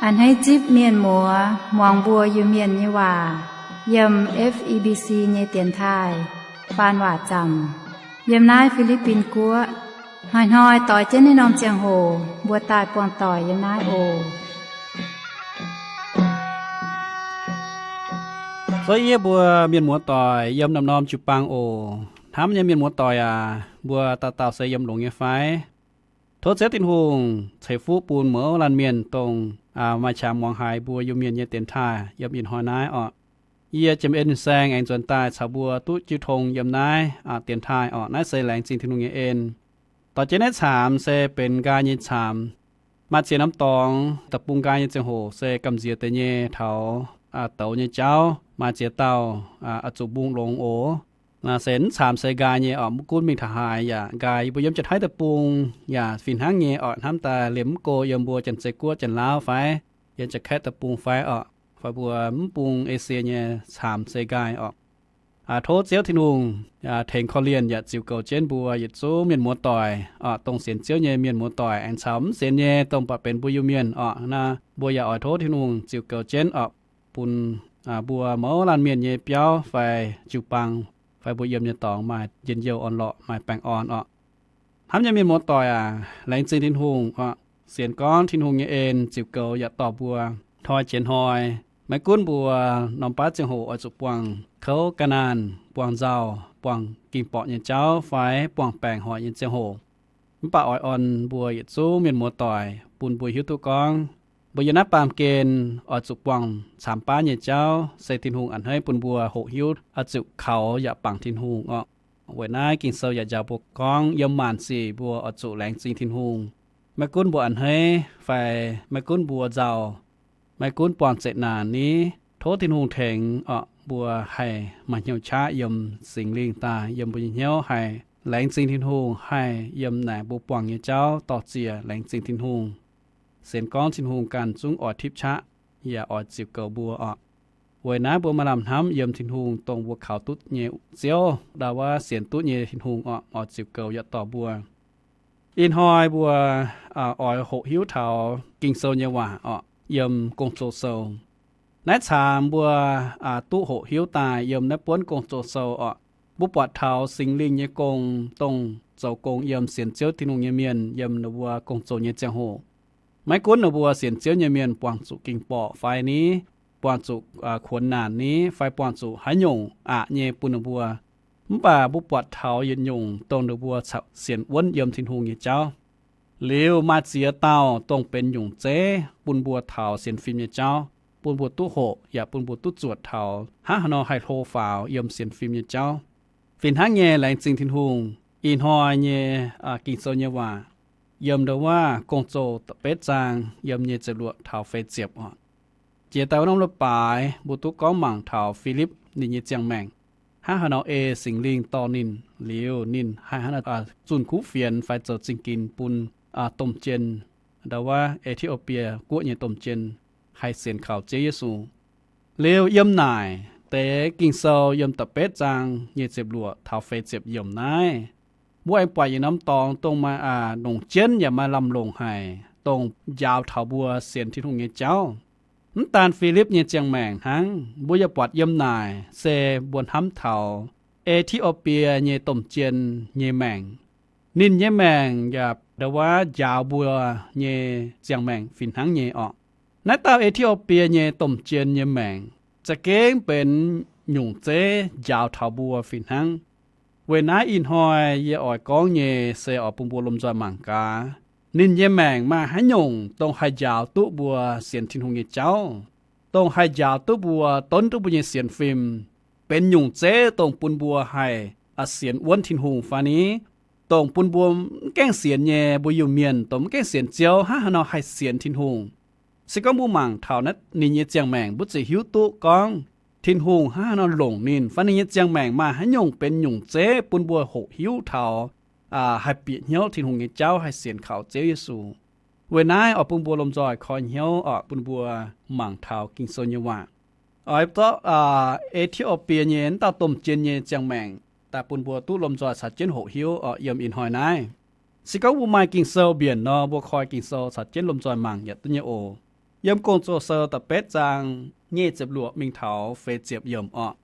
A'hneiv zipv mienh muoz muangx mbuo Iu-Mienh nyei waac yiem F E B C nyei dienx taaih faan waac zaamc yiem naaiv Fi^li^bin Guoqv. Hnoi-hnoi doix jienv naaiv norm ziangh hoc mbuo daaih buangh doic yiem naaiv oc. Fai yie mbuo mienh muoz-doic yiem norm-norm jiu-baang oc. Hnamv nyei mienh muoz-doic aac, mbuo dauh dauh se yiem longx nyei fai? Tov Ziouv Tin-Hungh ceix fuqv bun mouz laanh mienh dongh maaih qangx muangx haiz mbuo Iu-Mienh nyei dienx taaih yiem ih hnoi naaiv orqc. Yie Jiem En Saeng aengx nzuonx daaih caux mbuo duqv jiu tong yiem naaiv dienx taaih orqc. Naaiv se laengz zingh Tin-Hungh nyei en. Dorh jienv naaiv caamx se benx nqaai nyei caamx. Maaih ziex norm dorngx deic-bung nqaai nyei ziangh hoc se gamh nziex deix nyei taux douz nyei jauv. Maaih ziex dauh oix zuqc mbungh longx oc. Se mv caamx se nqaai nyei orqc, mv gunv mingh taux haaix yaac nqaai. Yie mbuo yiem Janx-Taiv deic-bung yaac fih hnangv nyei orqc. Hnamv daaih liemh mv go yiem mbuo Janx-Zei Guoqv, Janx-Laauv fai yiem Janx-Kaeqv deic-bung fai orqc, fai mbuo mv bung Esie nyei caamx se nqaai orqc. Tov Ziouv Tin-Hungh tengx korv-lienh yaac ziux goux jienv mbuo yietc zungv mienh muoz-doic orqc, dongh sienx Ziouv nyei mienh muoz-doic aengx caux mv sienx nyei dongh baac benx mbuo Iu-Mienh orqc. Naaiv mbuo yaac oix tov Tin-Hungh ziux goux jienv orqc, bun mbuo mouz laanh mienh nyei biauv fai jiu-baang fai mbuo yiem nyei dorngx maaih njien-youh orn-lorqc, maaih baengh orn orqc. Hnamv nyei mienh muoz-doic aac, laengz zingh Tin-Hungh orqc. Sienx gorngv Tin-Hungh nyei en ziux goux yaac dorh mbuo hnoi jiex hnoi. Maiv gunv mbuo norm baav ziangh hoc oix zuqc buangh kouv, ga'naanh, buangh nzauh, buangh ging-borqc nyei jauv fai buangh baengc hoic nyei ziangh hoc, mv baac oix orn mbuo yietc zungv mienh muoz-doic bun mbuo hiuv duqv gorngv mbuo yiem naaiv baamh gen oix zuqc buangh caamx baav nyei jauv, se Tin-Hungh a'hneiv bun mbuo hoqc hiuv oix zuqc kaux yaac bangc Tin-Hungh orqc. Weic naaiv Ging-Sou yaac njaaux mbuo gorngv yiem maanc sic mbuo oix zuqc laengz zingh Tin-Hungh. Maiv gunv mbuo a'hneiv fai maiv gunv mbuo nzauh, maiv gunv buangh zeqc naanc ni, tov Tin-Hungh tengx orqc, mbuo haih maaih hnyouv qaqv yiem Singx Lingh daaih yiem mbuo nyei hnyouv, haih laengz zingh Tin-Hungh, haih yiem naaic mbuo buangh nyei jauv dor-ziec laengz zingh Tin-Hungh. Sienx gorngv Tin-Hungh ganh zungv oix tipv qaqv yaac oix ziux goux mbuo orqc. Weic naaiv mbuo maaih lamh hnamv yiem Tin-Hungh dongh mbuo kaux duqv nyei Ziouv, ndau wuov sienx duqv nyei Tin-Hungh orqc, oix ziux goux yaac dorh mbuo. Ih hnoi mbuo oix hoqc hiuv taux Ging-Sou nyei waac orqc, yiem Gong-Zoh Sou. Naaiv caamx mbuo duqv hoqc hiuv daaih yiem naaiv buonv Gong-Zoh Sou orqc, mbuo buatc taux Singx Lingh nyei gong, dongh zoux gong yiem sienx Ziouv Tin-Hungh nyei mienh yiem ninh mbuo gong-zoh nyei ziangh hoc. Maiv gunv ninh mbuo sienx Ziouv nyei mienh buangh zuqc ging-borqc fai ni, buangh zuqc kuonx naanc ni, fai buangh zuqc haaix nyungc aqc nyei bun ninh mbuo, mv baac mbuo buatc taux yietc nyungc dongh ninh mbuo caux sienx wuonv yiem Tin-Hungh nyei jauv. Liuz maaih ziex dauh dongh benx nyungc zeiv bun mbuo taux sienx fim nyei jauv, bun mbuo duqv hoqc yaac bun mbuo duqv zuotc taux hnangv haaix nor haih hlo faaux yiem sienx fim nyei jauv. Fih hnangv nyei, laengz zingh Tin-Hungh, ih hnoi nyei Ging-Sou nyei waac yiem ndau wuov Gong-Zoh da'betv zaang yiem nyic ziepc luoqc taux feix ziepc orqc. Jiex daaih wuov norm leiz-baaix mbuo duqv gorngv mangc taux Filipv ninh nyei ziangh maengc, hnangv haaix nor ei Singx Lingh dorh ninh liuz, ninh haih hnangv haaix nor zunh kuv fienx fai zoux zingh ginx bun domh jien, ndau wuov E^ti^o^bie Guoqv nyei domh jien, haih sienx kaux Ziouv Yesu. Liuz yiem naaic deix Ging-Sou yiem da'betv zaang nyic ziepc luoqc taux feix ziepc yiemc naaiv, mbuo aengx buatc yietc norm dorngx dongh maaih longc jienv yaac maaih lamh longc haic, dongh njaaux taux mbuo sienx Tin-Hungh nyei jauv. Mv daan Filipv nyei ziangh maengc hnangv, mbuo yaac buatc yiem naaic se mbuo hnamv taux E^ti^o^bie nyei domh jien nyei maengc. Ninh nyei maengc yaac ndau wuov njaaux mbuo nyei ziangh maengc fih hnangv nyei orqc. Naaiv dauh E^ti^o^bie nyei domh jien nyei maengc za'gengh benx nyungc zeiv njaaux taux mbuo fih hnangv. Weic naaiv ih hnoi yie oix gorngv nyei se oix bun mbuo lomh nzoih mangc gaax, ninh nyei maengc maaih haaix nyungc dongh haih njaaux duqv mbuo sienx Tin-Hungh nyei jauv, dongh haih njaaux duqv mbuo, donv duqv mbuo nyei sienx fim, benx nyungc zeiv dongh bun mbuo haih sienx wuonv Tin-Hungh fai ni, dongh bun mbuo mv gaengh sienx nyei mbuo Iu-Mienh, dongh mv gaengh sienx Ziouv hnangv haaix nor haih sienx Tin-Hungh. Se gorngv mbuo mangc taux naaiv ninh nyei ziangh maengc, mbuo ziouc hiuv duqv gorngv Tin-Hungh hnangv haaix nor longc ninh, fai ninh nyei ziangh maengc maaih haaix nyungc benx nyungc zeiv bun mbuo hoqc hiuv taux haih bieqc hnyouv Tin-Hungh nyei jauv, haih sienx kaux Ziouv Yesu. Weic naaiv oix bun mbuo lomh nzoih koi hnyouv oc, bun mbuo mangc taux Ging-Sou nyei waac. Oix zorqv E^ti^o^bie nyei naaiv dauh domh jien nyei ziangh maengc daaih bun mbuo duqv lomh nzoih caux jienv hoqc hiuv oc, yiem ih hnoi naaiv. Se gorngv mbuo maaih Ging-Sou mbienc nor, mbuo koi Ging-Sou caux jienv lomh nzoih mangc yaac duqv nyei oc. Yiem Gong-Zoh Sou da'betv zaang nyic ziepc luoqc mingh taux feix ziepc yiemc orqc.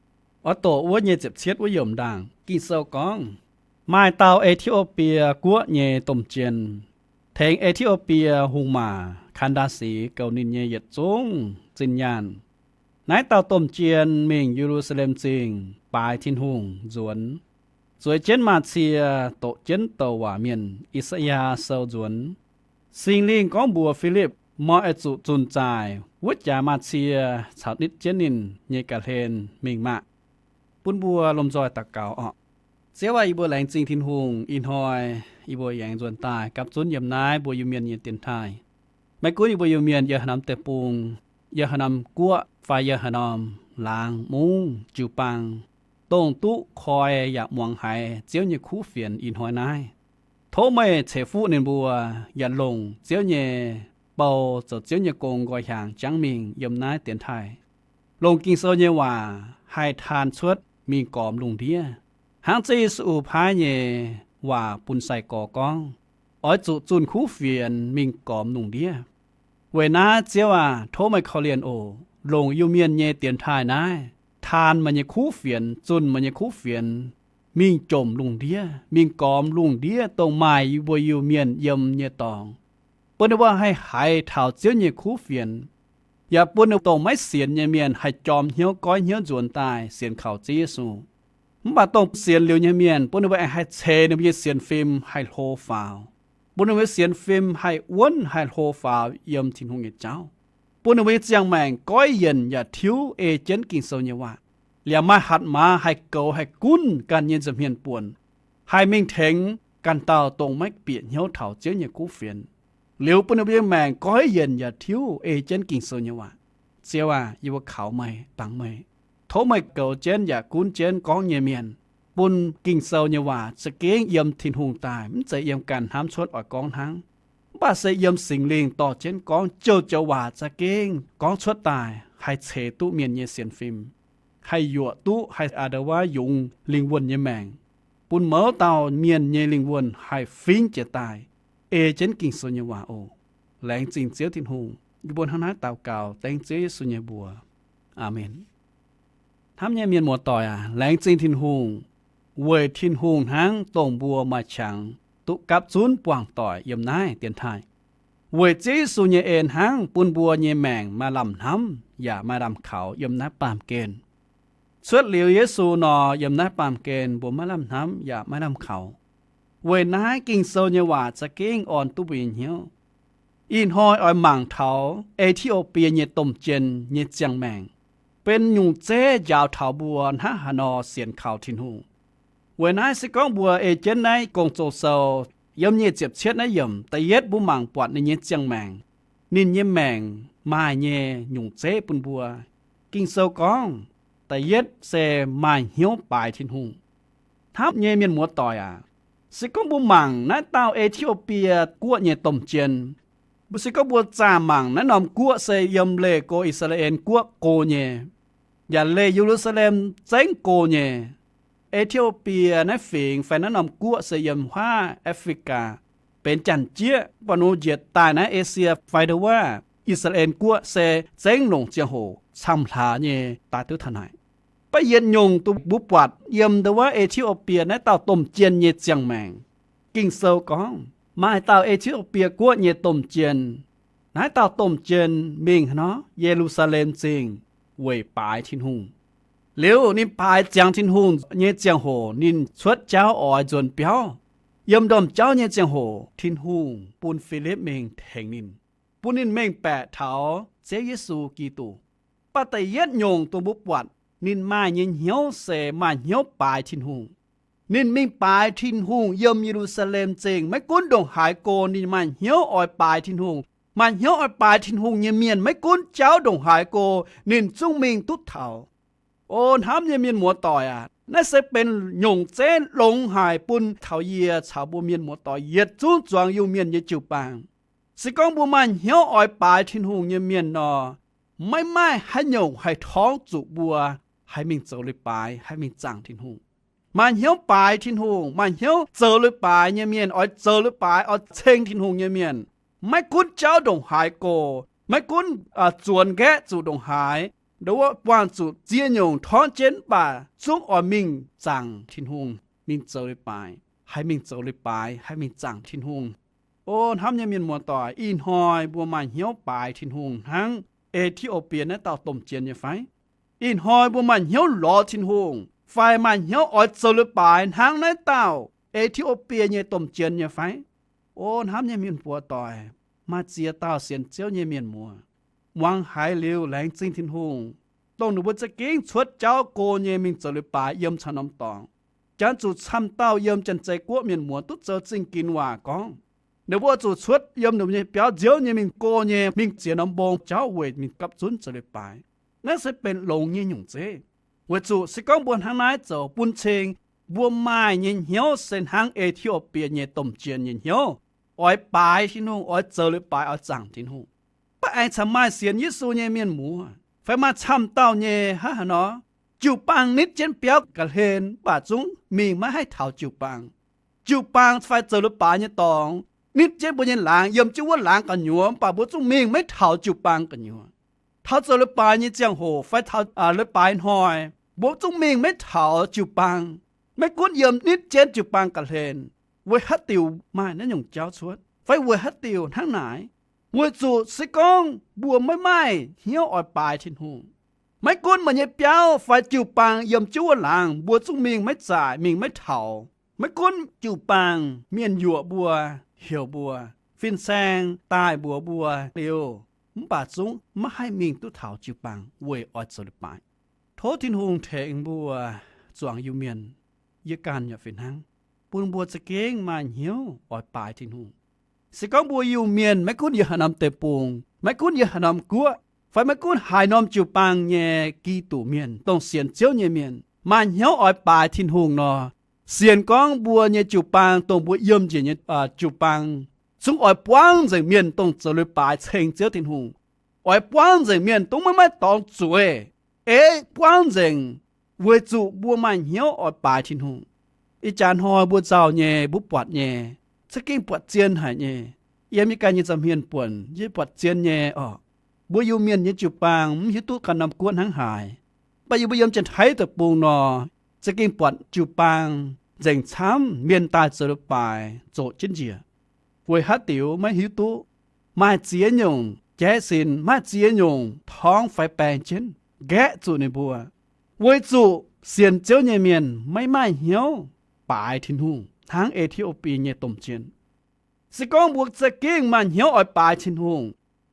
Oix doqc wuov nyic ziepc cietv wuov yiemc ndaangc. Ging-Sou gorngv, maaih dauh E^ti^o^bie Guoqv nyei domh jien tengx E^ti^o^bie Hungh Maac Kaan^ndaa^si goux ninh nyei yietc zungv zinh nyaanh. Naaiv dauh domh jien mingh Ye^lu^saa^lem Zingh baaix Tin-Hungh nzuonx, zueiz jienv maaz-cie doqc jienv douc waac mienh I^saa^yaa Sou nzuonx. Singx Lingh gorngv mbuox Filipv, Meih oix zuqc zunh zaaic wuov jaax maaz-cie caux nitv jienv ninh nyei ga'hlen mingh maah! Bun mbuo lomh nzoih daux gaux orqc. Ziouv aah, yie mbuo laengz zingh Tin-Hungh ih hnoi yie mbuo aengx nzuonx daaih gapv zunv yiem naaiv mbuo Iu-Mienh nyei dienx taaih. Maiv gunv yie mbuo Iu-Mienh yiem haaix norm deic-bung, yiem haaix norm guoqv fai yiem haaix norm laangz, mungv, jiu-baang, dongh duqv koi yaac muangx haiz Ziouv nyei kuv fienx ih hnoi naaiv, tov meih ceix fuqv ninh mbuo yaac longc Ziouv nyei bou zoux Ziouv nyei gong nqoi hiaangx jangv mingh yiem naaiv dienx taaih, longc Ging-Sou nyei waac haih taan cuotv mingh gormx lungh ndiev, hnangv Ziouv Yesu paaiv nyei waac bun sai-gorx gorngv, Oix zuqc zunh kuv fienx mingh gormx lungh ndiev. Weic naaiv Ziouv aah, tov meih korv-lienh oc, longc Iu-Mienh nyei dienx taaih naaiv taan meih nyei kuv fienx, zunh meih nyei kuv fienx mingh jomc lungh ndiev, mingh gormx lungh ndiev dongh maaih yie mbuo Iu-Mienh yiem nyei dorngx, bun ninh mbuo haih haiz taux Ziouv nyei kuv fienx, yaac bun ninh dongh maiv sienx nyei mienh haih jorm hnyouv goiv hnyouv nzuonx daaih sienx kaux Ziouv Yesu. Mv baac dongh sienx liuz nyei mienh bun ninh mbuo aengx haih ceix ninh mbuo nyei sienx fim haih hlo faaux, bun ninh mbuo nyei sienx fim haih wuonv haih hlo faaux yiem Tin-Hungh nyei jauv, bun ninh mbuo nyei ziangh maengc goiv yienc yaac tiuv ei jienv Ging-Sou nyei waac, liemh maaih hatc maaz haih goux haih gunv ganh nyei nza'hmien buonc, haih mingh tengx ganh dauh dongh maiv bieqc hnyouv taux Ziouv nyei kuv fienx, liuz bun ninh mbuo nyei maengc goiv yienc yaac tiuv ei jienv Ging-Sou nyei waac. Ziouv aah, yie mbuo kaux meih, dangx meih. Tov meih goux jienv yaac gunv jienv gorngv nyei mienh, bun Ging-Sou nyei waac za'gengh yiem Tin-Hungh daaih, mv zeiz yiem ganh hnamv cuotv oix gorngv hnangv, mv baac se yiem Singx Lingh dorh jienv gorngv, joux-joux waac za'gengh gorngv cuotv daaih haih ceix duqv mienh nyei sienx fim, haih yuoqc duqv, haih a'nda'wuov yungz lingh wuonh nyei maengc, bun mouz dauh mienh nyei lingh wuonh haih fingv jiez daaih, ei jienv Ging-Sou nyei waac oc. Laengz zingh Ziouv Tin-Hungh, yie mbuo hnangv naaiv daux gaux dengv Ziouv Yesu nyei mbuox. Aamen. Hnamv nyei mienh muoz-doic aac, laengz zingh Tin-Hungh weic Tin-Hungh hnangv dongh mbuo maaih qangx duqv gapv zunv buangh doic yiem naaiv dienx taaih. Weic Ziouv Yesu nyei en hnangv bun mbuo nyei maengc maaih lamh hnamv yaac maaih lamh kaux yiem naaiv baamh gen. Cuotv liuz Yesu nor, yiem naaiv baamh gen mbuo maiv lamh hnamv yaac maiv lamh kaux. Weic naaiv Ging-Sou nyei waac za'gengh orn duqv mbuo nyei hnyouv. Ih hnoi oix mangc taux E^ti^o^bie nyei domh jien nyei ziangh maengc benx nyungc zeiv njaaux taux mbuo hnangv haaix nor sienx kaux Tin-Hungh. Weic naaiv se gorngv mbuo ei jienv naaiv Gong-Zoh Sou yiem nyic ziepc cietv naaiv yiemc da'yietv mbuo mangc buatc ninh nyei ziangh maengc, ninh nyei maengc maaih nyei nyungc zeiv bun mbuo. Ging-Sou gorngv, da'yietv se maaih hnyouv baaix Tin-Hungh. Hnamv nyei mienh muoz-doic aac, se gorngv mbuo mangc naaiv dauh E^ti^o^bie Guoqv nyei domh jien, mbuo se gorngv mbuo zaah mangc naaiv norm guoqv se yiem leih go I^saa^laa^en Guoqv go nyei, yaac leih Ye^lu^saa^lem zengv go nyei. E^ti^o^bie naaiv fingx fai naaiv norm guoqv se yiem huaav Aa^fri^gaa, benx janx-jieqv, mv baac nor njiec daaih naaiv Esie fai ndau wuov I^saa^laa^en Guoqv se zengv longc ziangh hoc camv-hlaax nyei daaih duqv taux naaic. Baac yietc nyungc dongh mbuo buatc yiem ndau wuov E^ti^o^bie naaiv dauh domh jien nyei ziangh maengc, Ging-Sou gorngv maaih dauh E^ti^o^bie Guoqv nyei domh jien. Naaiv dauh domh jien mingh haaix nor? Ye^lu^saa^lem Zingh weic baaix Tin-Hungh. Liuz ninh baaix ziangx Tin-Hungh nyei ziangh hoc ninh cuotv jauv oix nzuonx biauv. Yiem ndorm jauv nyei ziangh hoc Tin-Hungh bun Filipv mingh tengx ninh, bun ninh mengh baeqc taux Ziouv Yesu Giduc. Baac da'yietv nyungc dongh mbuo buatc ninh maaih nyei hnyouv se maaih hnyouv baaix Tin-Hungh. Ninh mingh baaix Tin-Hungh yiem Ye^lu^saa^lem Zingh, maiv gunv ndongc haaix go ninh maaih hnyouv oix baaix Tin-Hungh. Maaih hnyouv oix baaix Tin-Hungh nyei mienh maiv gunv jauv ndongc haaix go, ninh zungv mingh duqv taux. O hnamv nyei mienh muoz-doic aac, naaiv se benx nyungc zeiv longx haic bun taux yie caux mbuo mienh muoz-doic yietc zungv zuangx Iu-Mienh nyei jiu-baang. Se gorngv mbuo maaih hnyouv oix baaix Tin-Hungh nyei mienh nor, maiv maaih haaix nyungc haih torngv zuqc mbuo haih mingh zoux leiz-baaix, haih mingh zaangc Tin-Hungh. Maaih hnyouv baaix Tin-Hungh, maaih hnyouv zoux leiz-baaix nyei mienh, oix zoux leiz-baaix, oix ceng Tin-Hungh nyei mienh, maiv gunv jauv ndongc haaix go, Maiv gunv zuonx nqaeqv zuqc ndongc haaix, ndau wuov buangh zuqc ziex nyungc torngv jienv mv baac zungv oix mingh zaangc Tin-Hungh, mingh zoux leiz-baaix, haih mingh zoux leiz-baaix, haih mingh zaangc Tin-Hungh. O hnamv nyei mienh muoz-doic, ih hnoi mbuo maaih hnyouv baaix Tin-Hungh hnangv E^ti^o^bie naaiv dauh domh jien nyei fai? Ih hnoi mbuo maaih hnyouv lorz Tin-Hungh fai maaih hnyouv oix zoux leiz-baaix hnangv naaiv dauh E^ti^o^bie nyei domh jien nyei fai? O hnamv nyei mienh muoz-doic, maaih ziex dauh sienx Ziouv nyei mienh muoz, muangx haiz liuz laengz zingh Tin-Hungh, dongh ninh mbuo za'gengh cuotv jauv go nyei mingh zoux leiz-baaix yiem caux norm dorngx, jangx zuqc camv dauh yiem Janx-Zei Guoqv mienh muoz duqv zoux zingh ginx waac gorngv, ninh mbuo zuqc cuotv yiem ninh mbuo nyei biauv nziouv nyei mingh go nyei mingh ziex norm mbong jauv weic mingh gapv zunv zoux leiz-baaix. Naaiv se benx longx nyei nyungc zeiv. Weic zuqc se gorngv mbuo hnangv naaiv zoux bun cing mbuo maaih nyei hnyouv se hnangv E^ti^o^bie nyei domh jien nyei hnyouv, oix baaix Tin-Hungh, oix zoux leiz-baaix, oix zaangc Tin-Hungh. Mv baac aengx caux maaih sienx Yesu nyei mienh muoz fai maaih camv dauh nyei hnangv haaix nor, jiu-baang nitv jienv biauv ga'hlen mv baac zungv mingh maiv haih taux jiu-baang. Jiu-baang fai zoux leiz-baaix nyei dorngx nitv jienv mbuo nyei laangz, yiem jienv wuov laangz gu'nyuoz mv baac mbuo zungv mingh maiv taux jiu-baang gu'nyuoz. Taux zoux leiz-baaix nyei ziangh hoc fai taux leiz-baaix hnoi, mbuo zungv mingh maiv taux jiu-baang. Maiv gunv yiem nitv jienv jiu-baang ga'hlen, weic haaix diuc maaih naaiv nyungc jauv cuotv fai weic haaix diuc hnangv naaic? Weic zuqc se gorngv mbuo maiv maaih hnyouv oix baaix Tin-Hungh, maiv gunv meih nyei biauv fai jiu-baang yiem jienv wuov laangz mbuo zungv mingh maiv zaaic, mingh maiv taux. Maiv gunv jiu-baang mienh yuoqc mbuo, heuc mbuo, fin-saeng daaih mbuox mbuo liuz, mv baac zungv maiv haih mingh duqv taux jiu-baang weic oix zoux leiz-baaix. Tov Tin-Hungh tengx mbuo zuangx Iu-Mienh, yie ganh yaac fih hnangv, bun mbuo za'gengh maaih hnyouv oix baaix Tin-Hungh. Se gorngv mbuo Iu-Mienh maiv gunv yiem haaix norm deic-bung, maiv gunv yiem haaix norm guoqv, fai maiv gunv haaix norm jiu-baang nyei Giduc mienh, dongh sienx Ziouv nyei mienh, maaih hnyouv oix baaix Tin-Hungh nor, sienx gorngv mbuo nyei jiu-baang dongh mbuo yiem njiec nyei jiu-baang zungv oix buangv nzengc mienh dongh zoux leiz-baaix ceng Ziouv Tin-Hungh, oix buangv nzengc mienh dongh maiv maaih dorngx zueiz, ei buangv nzengc, weic zuqc mbuo maaih hnyouv oix baaix Tin-Hungh. Ih jaax hnoi mbuo nzauh nyei, mbuo buatc nyei, za'gengh buatc zien haic nyei. Yiem yie ganh nyei nza'hmien buonc yie buatc zien nyei oc. Mbuo Iu-Mienh nyei jiu-baang mv hiuv duqv ganh norm guoqv hnangv haaix, mv baac yie mbuo yiem Janx-Taiv deic-bung nor, za'gengh buatc jiu-baang nzengc camv mienh daaih zoux leiz-baaix zoqc jienv njiec. Weic haaix diuc maiv hiuv duqv. Maaih ziex nyungc jaiv sin, maaih ziex nyungc torngv fai baeng jienv nqaeqv zuqc ninh mbuo, weic zuqc sienx Ziouv nyei mienh maiv maaih hnyouv baaix Tin-Hungh hnangv E^ti^o^bie nyei domh jien. Se gorngv mbuo za'gengh maaih hnyouv oix baaix Tin-Hungh,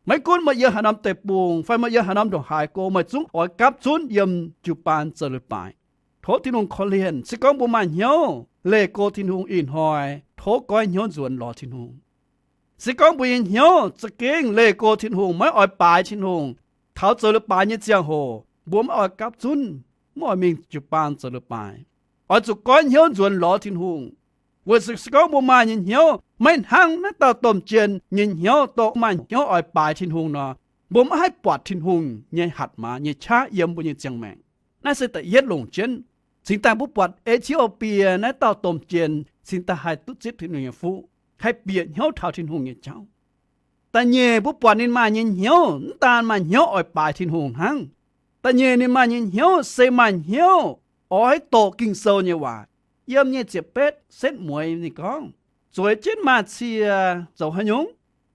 maiv gunv meih yiem haaix norm deic-bung fai meih yiem haaix norm ndongc haaix go, meih zungv oix gapv zunv yiem jiu-baang zoux leiz-baaix. Tov Tin-Hungh korv-lienh. Se gorngv mbuo maaih hnyouv leih go Tin-Hungh ih hnoi, tov goiv hnyouv nzuonx lorz Tin-Hungh. Se gorngv mbuo nyei hnyouv za'gengh leih go Tin-Hungh, maiv oix baaix Tin-Hungh, taux zoux leiz-baaix nyei ziangh hoc mbuo maiv oix gapv zunv, maiv oix mingh jiu-baang zoux leiz-baaix, oix zuqc goiv hnyouv nzuonx lorz Tin-Hungh. Weic zuqc se gorngv mbuo maaih nyei hnyouv maiv hnangv naaiv dauh domh jien nyei hnyouv, dongh maaih hnyouv oix baaix Tin-Hungh nor, mbuo maiv haih buatc Tin-Hungh nyei hatc maaz nyei qaqv yiem mbuo nyei ziangh maengc. Naaiv se da'yietv longc jienv. Cingx daaih mbuo buatc E^ti^o^bie naaiv dauh domh jien cingx daaih haih duqv zipv Tin-Hungh nyei fuqv, haih bieqc hnyouv taux Tin-Hungh nyei jauv. Da'nyeic, mbuo buatc ninh maaih nyei hnyouv mv daan maaih hnyouv oix baaix Tin-Hungh hnangv. Da'nyeic, ninh maaih nyei hnyouv se maaih hnyouv oix doqc Ging-Sou nyei waac. Yiem nyic ziepc betv setv mueiz ninh gorngv, zueiz jienv maaz-cie zoux haaix nyungc?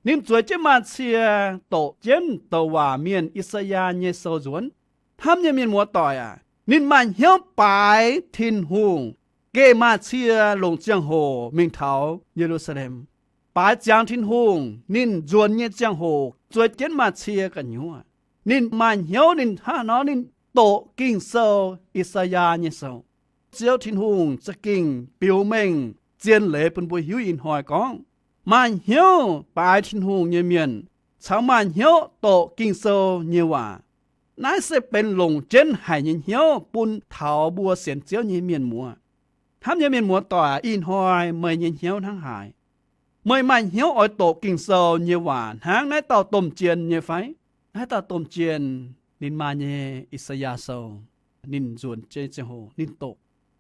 Ninh zueiz jienv maaz-cie doqc jienv douc waac mienh I^saa^yaa nyei sou nzuonx. Hnamv nyei mienh muoz-doic aac, ninh maaih hnyouv baaix Tin-Hungh, geh maaz-cie longc ziangh hoc mingh taux Ye^lu^saa^lem, baaix ziangx Tin-Hungh. Ninh nzuonx nyei ziangh hoc zueiz jienv maaz-cie gu'nyuoz. Ninh maaih hnyouv, ninh hnangv nor ninh doqc Ging-Sou I^saa^yaa nyei sou. Ziouv Tin-Hungh za'gengh biux mengh zien leiz bun mbuo hiuv ih hnoi gorngv, maaih hnyouv baaix Tin-Hungh nyei mienh caux maaih hnyouv doqc Ging-Sou nyei waac. Naaiv se benx longc jienv haic nyei hnyouv bun taux mbuo sienx Ziouv nyei mienh muoz. Hnamv nyei mienh muoz-doic, ih hnoi meih nyei hnyouv hnangv haaix? Meih maaih hnyouv oix doqc Ging-Sou nyei waac hnangv naaiv dauh domh jien nyei fai? Naaiv dauh domh jien, ninh maaih nyei I^saa^yaa sou, ninh nzuonx nyei ziangh hoc ninh doqc.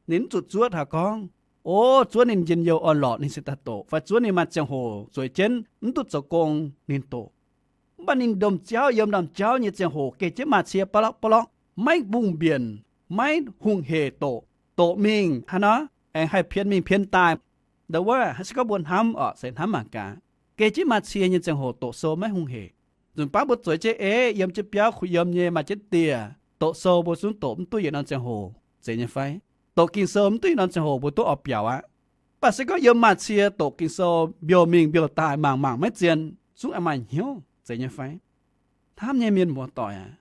Ninh mv zuqc zuov taux gorngv, o, zuov ninh njien-youh orn-lorqc ninh se daaih doqc, fai zuov ninh maaih ziangh hoc zueiz jienv mv duqv zoux gong ninh doqc. Mv baac ninh domh jauv yiem ndaamv-jauv nyei ziangh hoc geh jienv maaih cie ba'lorqv ba'lorqv, maiv mbungh mbienc, maiv hungh hec doqc. Doqc mingh hnangv nor, aengx haih pien mingh pien daaih. Ndau wuov se gorngv mbuo hnamv orqc, se hnamv mangc gaax, geh jienv maaih cie nyei ziangh hoc doqc sou maiv hungh hec. Nzunc baav mbuo zueiz jienv eix yiem jienv biauv kuh yiem nyei maaih jienv dieh, doqc sou mbuo zungv doqc mv duqv yietc norm ziangh hoc, zeiz nyei fai? Doqc Ging-Sou mv duqv yietc norm ziangh hoc mbuo duqv oix biaux aqv. Mv baac se gorngv yiem maaih cie doqc Ging-Sou mbiouh mingh mbiouh daaih mangc mangc maiv zien, zungv maaih hnyouv, zeiz nyei fai? Hnamv nyei mienh muoz-doic aac,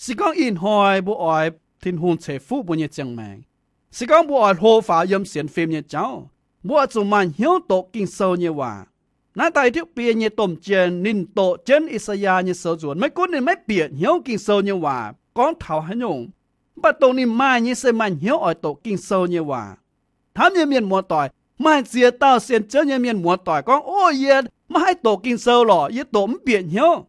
se gorngv ih hnoi mbuo oix Tin-Hungh ceix fuqv mbuo nyei ziangh maengc, se gorngv mbuo oix hlo faaux yiem sienx fim nyei jauv, mbuo oix zuqc maaih hnyouv doqc Ging-Sou nyei waac. Naaiv dauh E^ti^o^bie nyei domh jien ninh doqc jienv I^saa^yaa nyei sou nzuonx. Maiv gunv ninh maiv bieqc hnyouv Ging-Sou nyei waac gorngv taux haaix nyungc, mv baac dongh ninh maaih nyei se maaih hnyouv oix doqc Ging-Sou nyei waac. Hnamv nyei mienh muoz-doic, maaih ziex dauh sienx Ziouv nyei mienh muoz-doic gorngv, Ov, yie maiv haih doqc Ging-Sou lorqc, yie doqc mv bieqc hnyouv.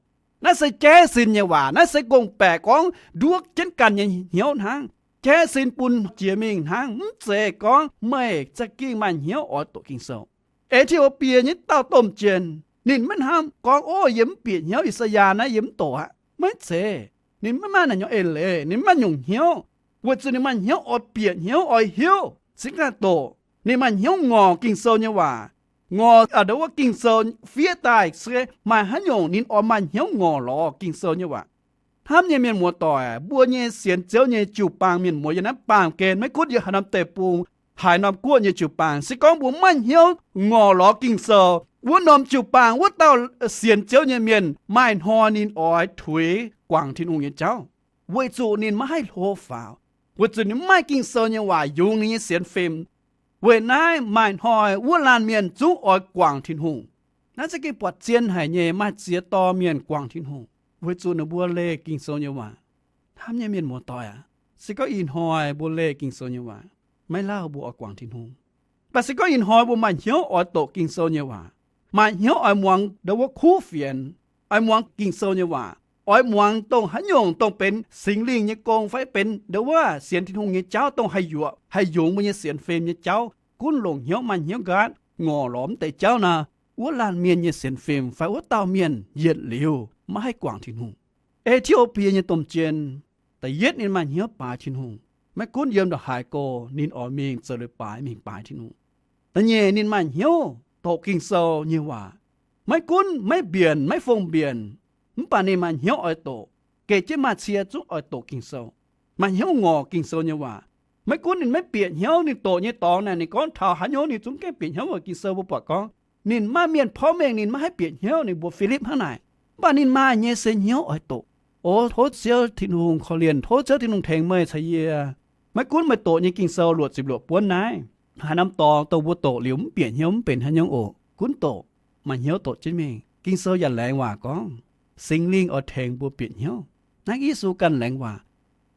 Naaiv se jaiv sin nyei waac. Naaiv se gong-baeqc gorngv nduov jienv ganh nyei hnyouv hnangv. Jaiv sin bun jiex mingh hnangv. Mv zeiz gorngv meih za'gengh maaih hnyouv oix doqc Ging-Sou. E^ti^o^bie nyei dauh domh jien, ninh maiv hnamv gorngv, Ov, yie mv bieqc hnyouv, I^saa^yaa naaiv yie mv doqc aqv. Maiv zeiz. Ninh maiv maaih naaiv nyungc eix leiz, ninh maiv maaih nyungc hnyouv, weic zuqc ninh maaih hnyouv oix bieqc hnyouv, oix hiuv, cingx daaih doqc. Ninh maaih hnyouv ngorc Ging-Sou nyei waac. Ngorc a'ndou wuov Ging-Sou fiev daaih se maaih haaix nyungc ninh oix maaih hnyouv ngorc lorz Ging-Sou nyei waac. Hnamv nyei mienh muoz-doic, mbuo nyei sienx Ziouv nyei jiu-baang mienh muoz yiem naaiv baamh gen, maiv gunv yiem haaix norm deic-bung, haaix norm guoqv nyei jiu-baang, se gorngv mbuo maiv maaih hnyouv ngorc lorz Ging-Sou, wuov norm jiu-baang wuov dauh sienx Ziouv nyei mienh maaih hnoi ninh oix tuix guangc Tin-Hungh nyei jauv, weic zuqc ninh maiv haih hlo faaux, weic zuqc ninh maiv maaih Ging-Sou nyei waac yungz ninh nyei sienx fim. Weic naaiv maaih hnoi wuov laanh mienh zungv oix guangc Tin-Hungh. Naaiv za'gengh buatc zien haic nyei, maaih ziex dorh mienh guangc Tin-Hungh weic zuqc ninh mbuo leih Ging-Sou nyei waac. Hnamv nyei mienh muoz-doic aac, se gorngv ih hnoi mbuo leih Ging-Sou nyei waac, maiv lauh mbuo oix guangc Tin-Hungh. Mv baac se gorngv ih hnoi mbuo maaih hnyouv oix doqc Ging-Sou nyei waac, maaih hnyouv oix muangx ndau wuov kuv fienx, oix muangx Ging-Sou nyei waac, oix muangx dongh haaix nyungc dongh benx Singx Lingh nyei gong fai benx ndau wuov sienx Tin-Hungh nyei jauv dongh haih yuoqc haih yungz mbuo nyei sienx fim nyei jauv, gunv longc hnyouv maaih hnyouv nqaatv ngorc lorz mv deix jauv nor, wuov laanh mienh nyei sienx fim fai wuov dauh mienh yietc liuz maiv haih guangc Tin-Hungh. E^ti^o^bie nyei domh jien, da'yietv ninh maaih hnyouv baaix Tin-Hungh. Maiv gunv yiem ndongc haaix go ninh oix mingh zoux leiz-baaix mingh baaix Tin-Hungh. Da'nyeic ninh maaih hnyouv doqc Ging-Sou nyei waac. Maiv gunv maiv mbienc, maiv fong mbienc, mv baac ninh maaih hnyouv oix doqc. Geh jienv maaih cie zungv oix doqc Ging-Sou, maaih hnyouv ngorc Ging-Sou nyei waac. Maiv gunv ninh maiv bieqc hnyouv, ninh doqc nyei dorngx naaic ninh gorngv taux haaix nyungc ninh zungv gaengh bieqc hnyouv oix Ging-Sou. Mbuo buatc gorngv ninh maaih mienh porv mengh ninh maiv haih bieqc hnyouv, ninh mbuox Filipv hnangv naaic. Mv baac ninh maaih nyei se hnyouv oix doqc. O tov Ziouv Tin-Hungh korv-lienh, tov Ziouv Tin-Hungh tengx meih caux yie. Maiv gunv meih doqc nyei Ging-Sou luoqc ziepc luoqc buonv naaiv, haaix norm dorngx dongh mbuo doqc liuz mv bieqc hnyouv mv benx haaix nyungc oc. Gunv doqc, maaih hnyouv doqc jienv mingh. Ging-Sou yaac laengz waac gorngv Singx Lingh oix tengx mbuo bieqc hnyouv. Naaiv Yesu ganh laengz waac.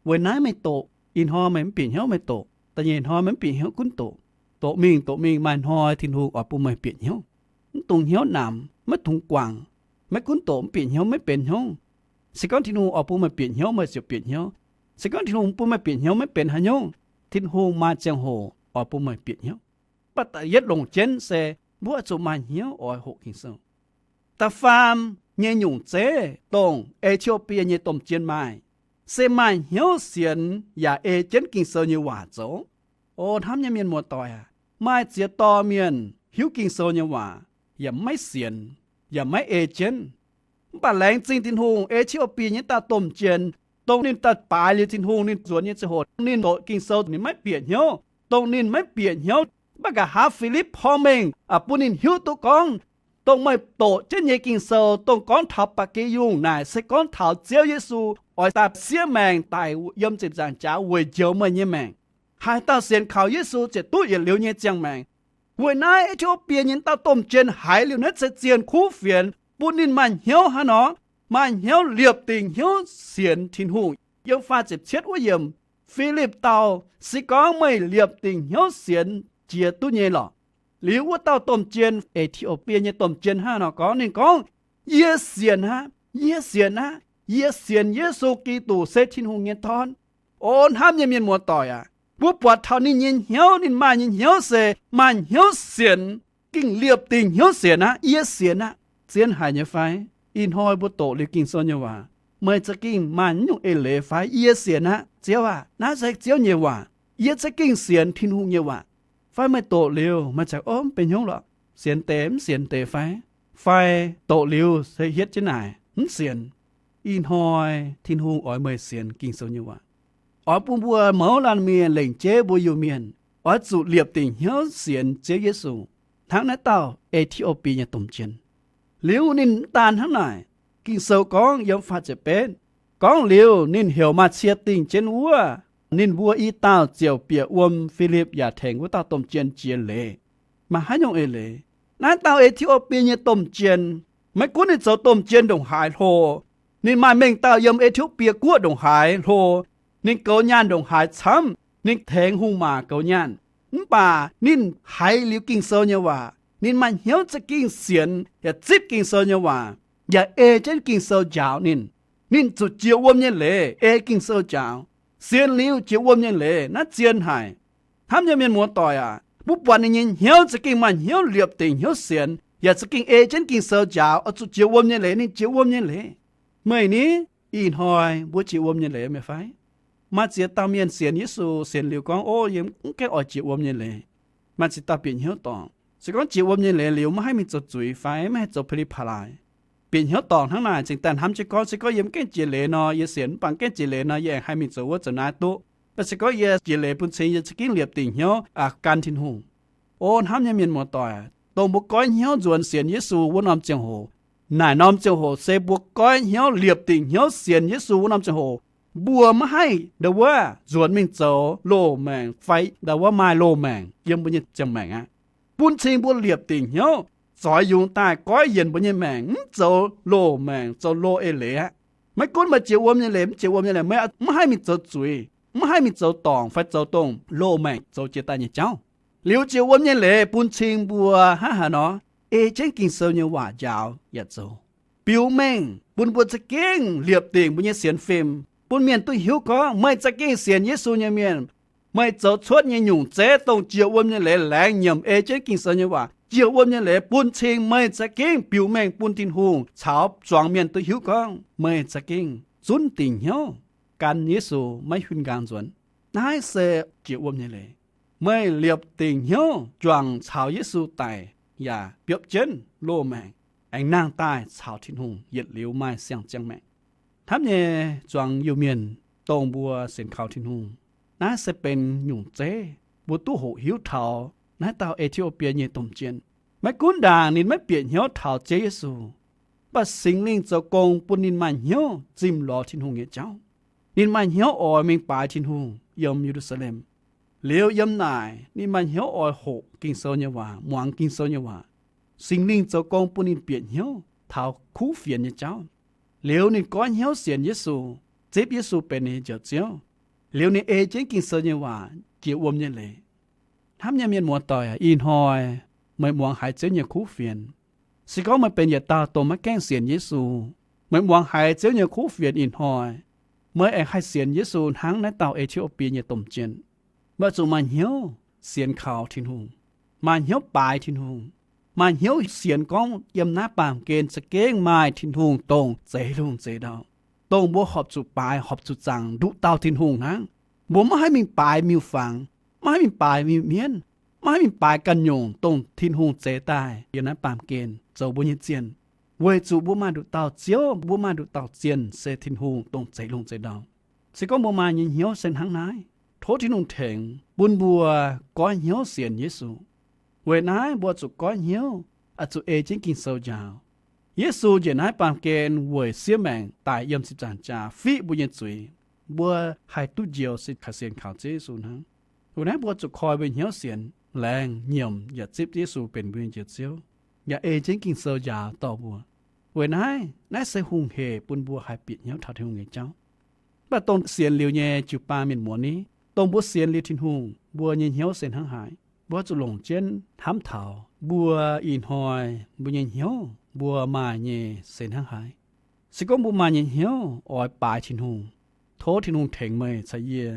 Weic naaiv meih doqc, ih hnoi meih mv bieqc hnyouv meih doqc, da'nyeic hnoi meih mv bieqc hnyouv gunv doqc. Doqc mingh doqc mingh, maaih hnoi Tin-Hungh oix bun meih bieqc hnyouv. Mv dungx hnyouv namx, maiv dungx guangc. Maiv gunv doqc mv bieqc hnyouv maiv benx hnyouv. Se gorngv Tin-Hungh oix bun meih bieqc hnyouv, meih ziouc bieqc hnyouv. Se gorngv Tin-Hungh bun meih bieqc hnyouv maiv benx haaix nyungc. Tin-Hungh maaih ziangh hoc oix bun meih bieqc hnyouv. Mv baac da'yietv longc jienv se mbuo zuqc maaih hnyouv oix hoqc Ging-Sou. Da'faam nyei nyungc zeiv dongh E^ti^o^bie nyei domh jien maaih, se maaih hnyouv sienx yaac ei jienv Ging-Sou nyei waac zoux. O hnamv nyei mienh muoz-doic aac, maaih ziex dorh mienh hiuv Ging-Sou nyei waac yaac maiv sienx, yaac maiv ei jienv. Mv baac laengz zingh Tin-Hungh, E^ti^o^bie nyei dauh domh jien, dongh ninh daaih baaix liuz Tin-Hungh, ninh nzuonx nyei ziangh hoc ninh doqc Ging-Sou ninh maiv bieqc hnyouv. Dongh ninh maiv bieqc hnyouv, mv baac nqa'haav Filipv porv mengh bun ninh hiuv duqv gorngv, dongh meih doqc jienv nyei Ging-Sou dongh gorngv taux ba'gi yungh naaic se gorngv taux Ziouv Yesu oix daaih siev maengc daic yiem ziepc nzaangc jaax weic njoux meih nyei maengc. Haaix dauh sienx kaux Yesu ziouc duqv yietc liuz nyei ziangh maengc. Weic naaiv E^ti^o^bie nyei dauh domh jien haiz liuz naaiv se zien kuv fienx bun ninh maaih hnyouv hnangv nor, maaih hnyouv liepc dingc hnyouv sienx Tin-Hungh. Yiem faah ziepc cietv wuov yiemc, Filipv dau, Se gorngv meih liepc dingc hnyouv sienx, jiex duqv nyei lorqc. Liuz wuov dauh domh jien, E^ti^o^bie nyei domh jien hnangv nor gorngv, ninh gorngv, Yie sienx aqv, yie sienx aqv. Yie sienx Yesu Giduc se Tin-Hungh nyei Dorn. O hnamv nyei mienh muoz-doic aac, mbuo buatc taux ninh nyei hnyouv, ninh maaih nyei hnyouv se maaih hnyouv sienx, gengh liepc dingc hnyouv sienx aqv. Yie sienx aqv. Zien haic nyei fai? Ih hnoi mbuo doqc liuz Ging-Sou nyei waac, meih za'gengh maaih nyungc eix leiz fai? Yie sienx aqv, Ziouv aah! Naaiv se Ziouv nyei waac. Yie za'gengh sienx Tin-Hungh nyei waac. Fai meih doqc liuz meih ceix, Ov, mv benx hnyouv lorqc, sienx deix mv sienx deix fai? Fai doqc liuz se hietv jienv naaic mv sienx? Ih hnoi Tin-Hungh oix meih sienx Ging-Sou nyei waac, oix bun mbuo mouz laanh mienh lengc jeiv mbuo Iu-Mienh oix zuqc liepc dingc hnyouv sienx Ziouv Yesu, hnangv naaiv dauh E^ti^o^bie nyei domh jien. Liuz ninh mv daan hnangv naaic, Ging-Sou gorngv yiem faah ziepc betv, gorngv liuz ninh heuc maaih cie dingh jienv wuov, ninh mbuo i dauh ziouc bieqc wuom Filipv yaac tengx wuov dauh domh jien jiex leiz. Maaih haaix nyungc eix leiz? Naaiv dauh E^ti^o^bie nyei domh jien, maiv gunv ninh zoux domh jien ndongc haaix hlo, ninh maaih mengh dauh yiem E^ti^o^bie Guoqv ndongc haaix hlo, ninh goux nyaanh ndongc haaix camv, ninh tengx hungh maac goux nyaanh, mv baac ninh haiz liuz Ging-Sou nyei waac, ninh maaih hnyouv za'gengh sienx yaac zipv Ging-Sou nyei waac, yaac ei jienv Ging-Sou njaaux ninh. Ninh zuqc jiex wuom nyei leiz ei Ging-Sou njaaux. Sienx liuz jiex wuom nyei leiz naaiv zien haic. Hnamv nyei mienh muoz-doic aac, mbuo buatc ninh nyei hnyouv za'gengh maaih hnyouv liepc dingc hnyouv sienx, yaac za'gengh ei jienv Ging-Sou njaaux, oix zuqc jiex wuom nyei leiz ninh jiex wuom nyei leiz. Meih ni, ih hnoi mbuo jiex wuom nyei leiz meih fai? Maaih ziex dauh mienh sienx Yesu, sienx liuz gorngv, Ov, yie mv gaengh oix jiex wuom nyei leiz. Maaih ziex dauh bieqc hnyouv dorngc, se gorngv jiex wuom nyei leiz liuz maiv haih mingh zoux zuiz fai maiv haih zoux peli palaix. Bieqc hnyouv dorngc hnangv naaic, cingx daaih hnamv jienv gorngv, Se gorngv yie mv gaengh jiex leiz nor, yie sienx mv baac mv gaengh jiex leiz nor, yie aengx haih mingh zoux wuov zoux naaiv duqv. Mv baac se gorngv yie jiex leiz bun cing yie za'gengh liepc dingc hnyouv, aa, gan Tin-Hungh. O hnamv nyei mienh muoz-doic, dongh mbuo goiv hnyouv nzuonx sienx Yesu wuov norm ziangh hoc, naaic norm ziangh hoc se mbuo goiv hnyouv liepc dingc hnyouv sienx Yesu wuov norm ziangh hoc. Mbuo maiv haih ndau wuov nzuonx mingh zoux loz-maengc fai ndau wuov maaih loz-maengc yiem mbuo nyei ziangh maengc aqv. Bun cing mbuo liepc dingc hnyouv zoix yungz daaih goiv yienc mbuo nyei maengc, mv zoux loz-maengc, zoux loz eix leiz aqv. Maiv gunv meih jiex wuom nyei leiz, mv jiex wuom nyei leiz, meih maiv haih mingh zoux zuiz, maiv haih mingh zoux dorngc fai zoux dongh loz-maengc zoux jiex daaih nyei jauv. Liuz jiex wuom nyei leiz bun cing mbuo hnangv haaix nor, ei jienv Ging-Sou nyei waac njaaux yaac zoux, biux mengh bun mbuo za'gengh liepc dingc mbuo nyei sienx fim, bun mienh duqv hiuv gorngv meih za'gengh sienx Yesu nyei mienh. Meih zoux cuotv nyei nyungc zeiv dongh jiex wuom nyei leiz laengz nyiemc ei jienv Ging-Sou nyei waac. Jiex wuom nyei leiz bun cing meih za'gengh biux mengh bun Tin-Hungh caux zuangx mienh duqv hiuv gorngv meih za'gengh zunv dingc hnyouv gan Yesu, maiv huin nqaang nzuonx. Naaiv se jiex wuom nyei leiz. Meih liepc dingc hnyouv juangc caux Yesu daic yaac biopv jienv loz-maengc, aengx nangh daaih caux Tin-Hungh yietc liuz maaih siang-ziangh maengc. Hnamv nyei zuangx Iu-Mienh, dongh mbuo sienx kaux Tin-Hungh, naaiv se benx nyungc zeiv mbuo duqv hoqc hiuv taux naaiv dauh E^ti^o^bie nyei domh jien. Maiv gunv ndaangc ninh maiv bieqc hnyouv taux Ziouv Yesu, mv baac Singx Lingh zoux gong bun ninh maaih hnyouv zimh lorz Tin-Hungh nyei jauv. Ninh maaih hnyouv oix mingh baaix Tin-Hungh yiem Ye^lu^saa^lem. Liuz yiem naaic ninh maaih hnyouv oix hoqc Ging-Sou nyei waac, muangx Ging-Sou nyei waac. Singx Lingh zoux gong bun ninh bieqc hnyouv taux kuv fienx nyei jauv. Liuz ninh goiv hnyouv sienx Yesu, zipv Yesu benx ninh nyei Njoux Ziouv. Liuz ninh ei jienv Ging-Sou nyei waac jiex wuom nyei leiz. Hnamv nyei mienh muoz-doic, ih hnoi meih muangx haiz Ziouv nyei kuv fienx. Se gorngv meih benx yietc dauh dongh maiv gaengh sienx Yesu, meih muangx haiz Ziouv nyei kuv fienx ih hnoi, meih aengx haih sienx Yesu hnangv naaiv dauh E^ti^o^bie nyei domh jien. Meih zuqc maaih hnyouv sienx kaux Tin-Hungh, maaih hnyouv baaix Tin-Hungh, maaih hnyouv sienx gorngv yiem naaiv baamh gen za'gengh maaih Tin-Hungh dongh zeix lungh zeix ndau, dongh mbuo horpc zuqc baaix horpc zuqc zaangc nduqc dauh Tin-Hungh hnangv. Mbuo maiv haih mingh baaix miuc-fangx, maiv haih mingh baaix miuc-mienv, maiv haih mingh baaix ganh nyungc dongh Tin-Hungh zeix daaih yiem naaiv baamh gen zoux mbuo nyei zienh, weic zuqc mbuo maaih nduqc dauh Ziouv, mbuo maaih nduqc dauh zienh se Tin-Hungh dongh zeix lungh zeix ndau. Se gorngv mbuo maaih nyei hnyouv se hnangv naaiv, tov Tin-Hungh tengx bun mbuo goiv hnyouv sienx Yesu. Weic naaiv mbuo zuqc goiv hnyouv, oix zuqc ei jienv Ging-Sou njaaux. Yesu njiec naaiv baamh gen weic siev maengc daic yiem ziepc nzaangc jaax fiqv mbuo nyei zuiz, mbuo haih duqv njoux se kaux sienx kaux Ziouv Yesu hnangv. Weic naaiv mbuo zuqc koi mbuo nyei hnyouv sienx, laengz nyiemc yaac zipv Yesu benx mbuo nyei Njoux Ziouv, yaac ei jienv Ging-Sou njaaux dorh mbuo. Weic naaiv, naaiv se hungh hec bun mbuo haih bieqc hnyouv taux Tin-Hungh nyei jauv. Mv baac dongh sienx liuz nyei jiu-baang mienh muoz ni, dongh mbuo sienx liuz Tin-Hungh, mbuo nyei hnyouv se hnangv haaix? Mbuo zuqc longc jienv hnamv taux mbuo ih hnoi mbuo nyei hnyouv mbuo maaih nyei se hnangv haaix. Se gorngv mbuo maaih nyei hnyouv oix baaix Tin-Hungh, tov Tin-Hungh tengx meih caux yie,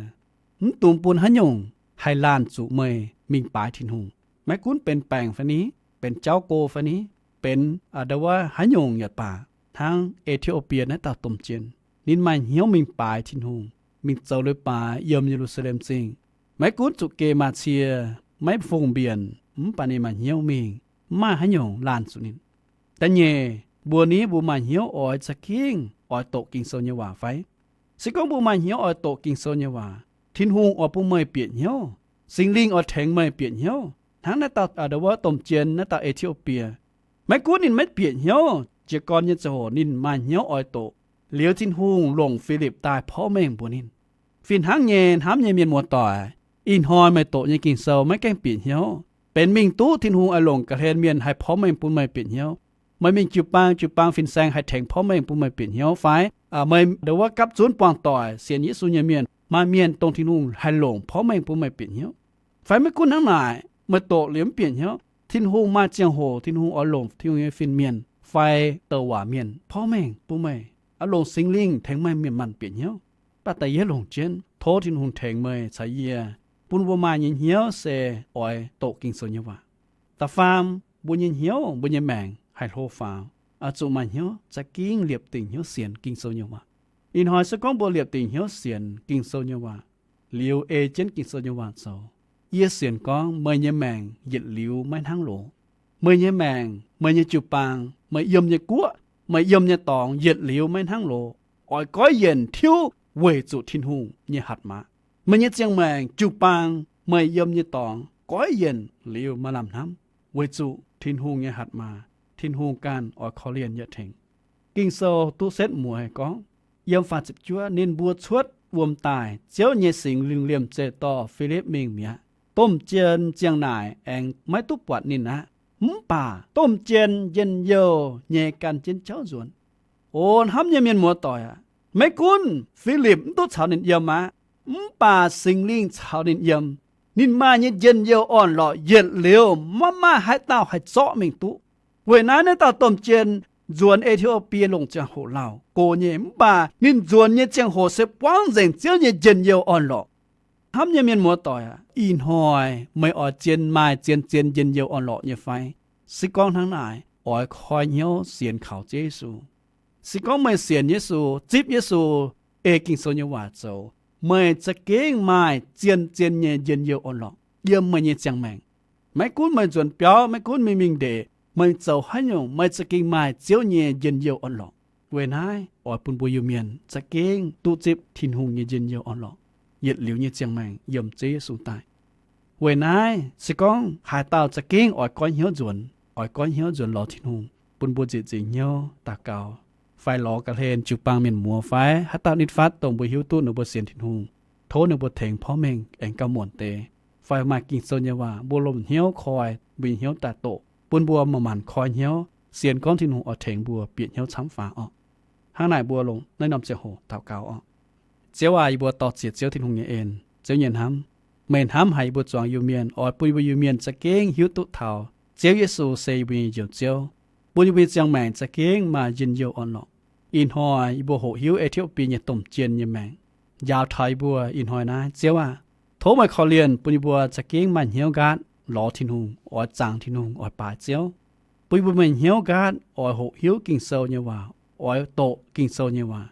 mv dungx bun haaix nyungc haih laanh zuqc meih mingh baaix Tin-Hungh. Maiv gunv benx baengc fai ni, benx jauv go fai ni, benx a'ndau wuov haaix nyungc yaac baac, hnangv E^ti^o^bie naaiv dauh domh jien. Ninh maaih hnyouv mingh baaix Tin-Hungh, mingh zoux leiz-baaix yiem Ye^lu^saa^lem Zingh. Maiv gunv zuqc geh maaz-cie, maiv fongc mbienc, mv baac ninh maaih hnyouv mingh, mv maaih haaix nyungc laanh zuqc ninh. Da'nyeic, mbuo ni mbuo maaih hnyouv oix za'gengh oix doqc Ging-Sou nyei waac fai? Se gorngv mbuo maaih hnyouv oix doqc Ging-Sou nyei waac, Tin-Hungh oix bun meih bieqc hnyouv. Singx Lingh oix tengx meih bieqc hnyouv. Hnangv naaiv dauh, aa, ndo wuov domh jien, naaiv dauh E^ti^o^bie, maiv gunv ninh maiv bieqc hnyouv, jiez gorn nyei ziangh hoc ninh maaih hnyouv oix doqc. Liuz Tin-Hungh longc Filipc daaih porv mengh mbuox ninh. Fih hnangv nyei, hnamv nyei mienh muoz-doic, ih hnoi meih doqc nyei Ging-Sou maiv gaengh bieqc hnyouv, benx mingh duqv Tin-Hungh oix longc ga'hlen mienh haih porv mengh bun meih bieqc hnyouv. Meih mingh jiu-baang, jiu-baang fin-saeng haih tengx porv mengh bun meih bieqc hnyouv fai? Aa, meih ndo wuov gapv zunv buangh doic sienx Yesu nyei mienh, maaih mienh dongh Tin-Hungh haih longc porv mengh bun meih bieqc hnyouv. Fai maiv gunv hnangv naaic, meih doqc liuz mv bieqc hnyouv, Tin-Hungh maaih ziangh hoc Tin-Hungh oix longc Tin-Hungh nyei fin-mienh fai douc waac mienh porv mengh bun meih, oix longc Singx Lingh tengx meih mienh maanh bieqc hnyouv. Mv baac da'yietv longc jienv tov Tin-Hungh tengx meih caux yie, bun mbuo maaih nyei hnyouv se oix doqc Ging-Sou nyei waac. Da'faam, mbuo nyei hnyouv, mbuo nyei maengc haih hlo faaux, oix zuqc maaih hnyouv za'gengh liepc dingc hnyouv sienx Ging-Sou nyei waac. Ih hnoi se gorngv mbuo liepc dingc hnyouv sienx Ging-Sou nyei waac, liuz ei jienv Ging-Sou nyei waac zoux, yie sienx gorngv meih nyei maengc yietc liuz maiv hnangv loz. Meih nyei maengc, meih nyei jiu-baang, meih yiem nyei guoqv, meih yiem nyei dorngx yietc liuz maiv hnangv loz, oix goiv yienc tiuv weic zuqc Tin-Hungh nyei hatc maaz. Meih nyei ziangh maengc, jiu-baang, meih yiem nyei dorngx goiv yienc liuz maaih lamh hnamv, weic zuqc Tin-Hungh nyei hatc maaz, Tin-Hungh ganh oix korv-lienh yietc tengx. Ging-Sou duqv setv mueiz gorngv, yiem faah ziepc juov, ninh mbuo cuotv wuom daaih, Ziouv nyei Singx Lingh liemh zeih dorh Filipv mingh mi'aqv. Domh jien ziang naaic aengx maiv duqv buatc ninh aqv. Mv baac domh jien njien-youh nyei gan jienv jauv nzuonx. O hnamv nyei mienh muoz-doic aac, maiv gunv Filipv mv duqv caux ninh yiem aqv, mv baac Singx Lingh caux ninh yiem. Ninh maaih nyei njien-youh orn-lorqc yietc liuz maiv maaih haaix dauh haih zorqv mingh duqv. Weic naaiv, naaiv dauh domh jien nzuonx E^ti^o^bie longc ziangh hoc lauh gox nyei, mv baac ninh nzuonx nyei ziangh hoc se buangv nzengc Ziouv nyei njien-youh orn-lorqc. Hnamv nyei mienh muoz-doic aac, ih hnoi meih oix zien maaih zien-zien njien-youh orn-lorqc nyei fai? Se gorngv hnangv naaic, oix koi hnyouv sienx kaux Ziouv Yesu. Se gorngv meih sienx Yesu, zipv Yesu, ei Ging-Sou nyei waac zoux, meih za'gengh maaih zien-zien nyei njien-youh orn-lorqc yiem meih nyei ziangh maengc. Maiv gunv meih nzuonx biauv, maiv gunv meih mingh ndeic, meih zoux haaix nyungc, meih za'gengh maaih Ziouv nyei njien-youh orn-lorqc. Weic naaiv, oix bun mbuo Iu-Mienh za'gengh duqv zipv Tin-Hungh nyei njien-youh orn-lorqc yietc liuz nyei ziangh maengc yiem Ziouv Yesu daaih. Weic naaiv, se gorngv haaix dauh za'gengh oix goiv hnyouv nzuonx, oix goiv hnyouv nzuonx lorz Tin-Hungh, bun mbuo nzieqc nzingc hnyouv daux gaux, fai lorz ga'hlen jiu-baang mienh muoz fai haaix dauh nitv fatv dongh mbuo hiuv duqv ninh mbuo sienx Tin-Hungh, tov ninh mbuo tengx porv mengh aengx gauh muonc deix, fai maaih Ging-Sou nyei waac mbuo lomh hnyouv koi, mbuo nyei hnyouv daaih doqc, bun mbuo manc-manc koi hnyouv, sienx gorngv Tin-Hungh oix tengx mbuo bieqc hnyouv camv faaux orqc. Hnangv naaic mbuo longc naaiv norm ziangh hoc daux gaux orqc. Ziouv aac, yie mbuo dor-ziec Ziouv Tin-Hungh nyei en, Ziouv nyei hnamv. Meih hnamv haic yie mbuo zuangx Iu-Mienh, oix bun yie mbuo Iu-Mienh za'gengh hiuv duqv taux Ziouv Yesu se yie mbuo nyei Njoux Ziouv, bun yie mbuo nyei ziangh maengc za'gengh maaih njien-youh orn-lorqc. Ih hnoi yie mbuo hoqc hiuv E^ti^o^bie nyei domh jien nyei maengc njaaux taux yie mbuo ih hnoi naaiv. Ziouv aac, tov meih korv-lienh bun yie mbuo za'gengh maaih hnyouv nqaatv lorz Tin-Hungh, oix zaangc Tin-Hungh, oix baaix Ziouv. Bun yie mbuo maaih hnyouv nqaatv oix hoqc hiuv Ging-Sou nyei waac, oix doqc Ging-Sou nyei waac.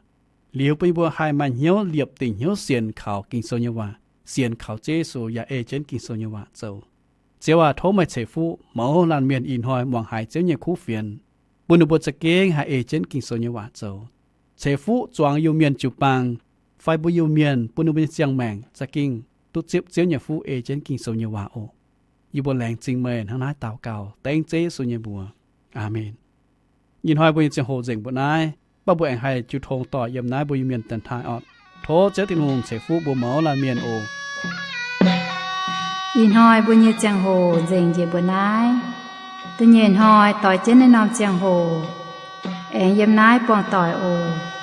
Liuz bun yie mbuo haih maaih hnyouv liepc dingc hnyouv sienx kaux Ging-Sou nyei waac, sienx kaux Ziouv Yesu yaac ei jienv Ging-Sou nyei waac zoux. Ziouv aac, tov meih ceix fuqv mouz laanh mienh ih hnoi muangx haiz Ziouv nyei kuv fienx, bun ninh mbuo za'gengh haih ei jienv Ging-Sou nyei waac zoux. Ceix fuqv zuangx Iu-Mienh jiu-baang fai mbuo Iu-Mienh, bun ninh mbuo nyei ziangh maengc za'gengh duqv zipv Ziouv nyei fuqv ei jienv Ging-Sou nyei waac oc. Yie mbuo laengz zingh meih hnangv naaiv daux gaux dengv Ziouv Yesu nyei mbuox. Aamen. Ih hnoi mbuo nyei ziangh hoc nzengc mbuo naaiv, mv baac mbuo aengx haih jiu tong doic yiem naaiv mbuo Iu-Mienh dienx taaih orqc. Tov Ziouv Tin-Hungh ceix fuqv mbuo mouz laanh mienh oc. Ih hnoi mbuo nyei ziangh hoc nzengc njiec mbuo naaiv. Da'nyeic hnoi doix jienv naaiv norm ziangh hoc aengx yiem naaiv buangh doic oc.